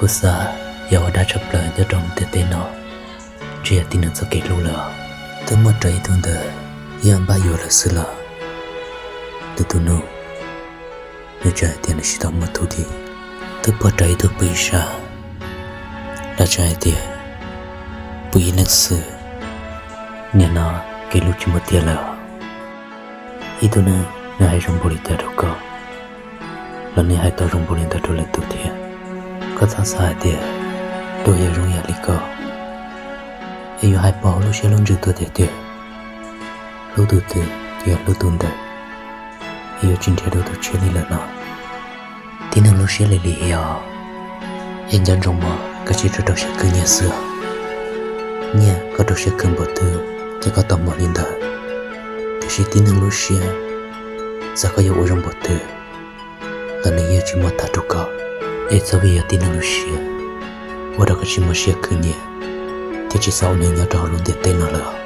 Kuv xav yog ua dab tshaj plaws nyob rau ntiaj teb no, ntshe yog tib neeg txoj kev hlub lawm. Twb muaj raws ib tug ntawd yog npaj yuav lawm xwb los, tus tus nus, nws tseem hais tias nws tsis tau muaj tub li. Twb puag raws ib tug pw ib sab, los tseem hais tias pw ib leeg xwb. Nim no kev hlub tsis muaj tiag lawm. Ib tug neeg nws hais zoo npaum li cas rau koj, los nws hais tau zoo npaum li ntawd rau lwm tus thiab. Koj txhob xav hais tias luag yuav zoo yam li koj, es yuav hais pom hauv lub siab lub ntsws tuaj tiag tiag. Hlub tus twg ces yog hlub tus ntawd, es yuav tsis nrhiav dua tus tshiab li lawm no. Tib neeg lub siab lim lim hiam, es nco ntsoov mas kav tsij rau rau siab khwv nyiaj xwb. Nyiaj koj rau siab khwv npaum twg ces koj tau mog li ntawd. Tiam sis tib neeg lub siab, txawm koj yuav ua zoo npaum twg los nws yeej tsis muaj tag rau koj. Es txhob vim yog tib neeg lub siab ua rau koj tsis muaj siab khwv nyiaj, thiab tsis txhob ua neeg nyob rau hauv lub ntiaj teb no lawm.